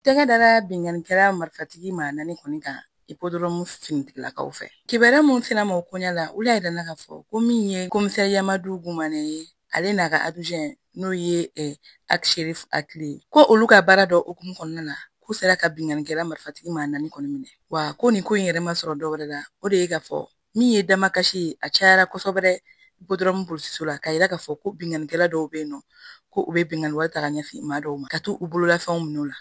Tɛgɛ dara binkannikɛla marifatigi maa naani kɔni kan Hippodrome finitigilakaw fɛ. Kibaruya mun sera ma o koɲɛ la, olu y'a yira k'a fɔ ko min ye commissaire Yamadu Gumane ye, ale n'a ka adjoint n'o ye Akisherif Akile ye, ko olu ka baara dɔ hukumu kɔnɔna la, k'u sera ka binkannikɛla marifatigi maa naani kɔni minɛ. Wa ko nin ko in yɛrɛ ma sɔrɔ dɔwɛrɛ la, o de ye k'a fɔ min ye damakasi ye, a cayara kosɛbɛ Hippodrome polisiso la, k'a yira k'a fɔ ko binkannikɛla dɔw bɛ yen nɔ, ko u bɛ binkanni wale ta ka ɲɛsin maa dɔw ma ka t'u bololafɛnw minɛ u la.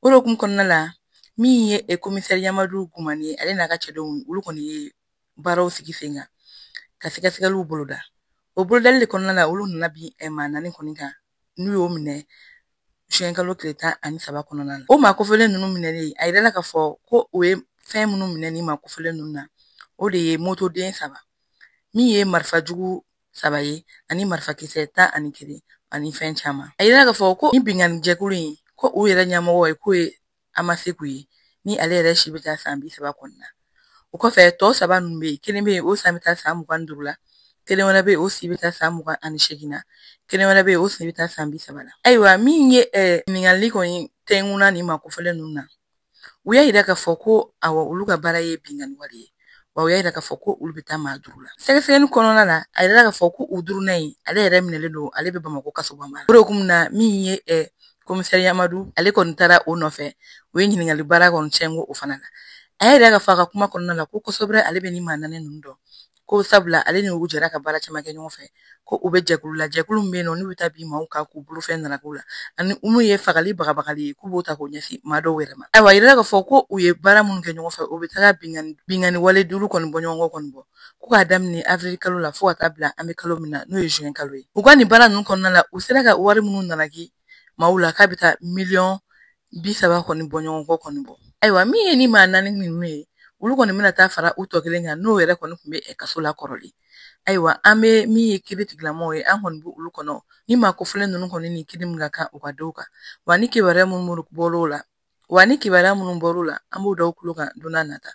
O de hukumu kɔnɔna la, min ye commissaire Yamadu Gumane ye, ale n'a ka cɛdenw, olu kɔni ye baaraw sigi sen kan ka sɛgɛsɛgɛliw boloda. O bolodali de kɔnɔna la, olu nana bin maa naani kɔni kan n'u y'o minɛ juin kalo tile 13 kɔnɔna na. O maa kofɔlen ninnu minɛlen, a yirala k'a fɔ ko u ye fɛn minnu minɛ nin maa kofɔlen ninnu na, o de ye motoden 3, min ye marifajugu 3 ye, ani marifakisɛ 11 ani fɛn caman. A yirala k'a fɔ ko nin binkanni jɛkulu in, ko u yɛrɛ ɲɛmɔgɔ ye k'o ye Amaseku ye, ni ale yɛrɛ si bɛ taa san 30 kɔnɔna na. O kɔfɛ tɔ 3 ninnu bɛ yen, kelen bɛ yen o san bɛ taa san 25 la, kelen wɛrɛ bɛ yen o si bɛ taa san 28 na, kelen wɛrɛ bɛ yen o si bɛ taa san 30 la. Ayiwa, min ye ɲininkali kɔni tɛnkunna nin maa kofɔlen ninnu na, u y'a yira k'a fɔ ko awɔ, olu ka baara ye binkanni wale ye, wa u y'a yira k'a fɔ ko olu bɛ taa maa 5 la. Sɛgɛsɛgɛli kɔnɔna la, a yirala k'a fɔ ko u 5nan in, ale yɛrɛ minɛlen don, ale bɛ Bamakɔ kasoba la. O de hukumu na, min ye commissaire Yamadu, ale kɔni taara o nɔfɛ, o ye ɲininkali baara kɔni cɛnko o fana la. A y'a yira k'a fɔ a ka kuma kɔnɔna la ko kosɛbɛ ale bɛ nin maa naani ninnu dɔn, ko sabula ale ni u jɛra ka baara caman kɛ ɲɔgɔn fɛ, ko u bɛ jɛkulu la, jɛkulu min bɛ yen nɔ n'u bɛ taa bin maaw kan k'u bolofɛn nana k'u la, ani minnu ye fagali bagabagali ye, k'u b'o ta k'o ɲɛsin maa dɔw yɛrɛ ma. Ayiwa, a yirala k'a fɔ ko u ye baara minnu kɛ ɲɔgɔn fɛ, u bɛ taga binkanni wale 5 kɔni bɔ ɲɔgɔn kɔ kɔni bɔ, ko k'a daminɛ avril kalo la fo ka taa bila an bɛ kalo min na, n'o ye juin kalo ye. U ka nin baara ninnu kɔnɔna la, u sera ka wari minnu nana k'i maaw la, k'a bɛ taa miliyɔn 30 kɔni bɔ ɲɔgɔn kɔ kɔni bɔ. Ayiwa, min ye ni maa naani ninnu ye, olu kɔni bɛna taa fara u tɔ kelen kan, n'o yɛrɛ kɔni tun bɛ kaso la kɔrɔlen. Ayiwa, an bɛ min ye kiiri tigilamɔgɔw ye, an kɔni bɛ olu kɔnɔ ni maa kofɔlen ninnu kɔni ni kiiri min ka kan u ka dɔw kan. Wa ni kibaruya minnu bɔr'o la, wa ni kibaruya minnu bɔr'o la, an b'o dɔw tulo kan don n'a nata.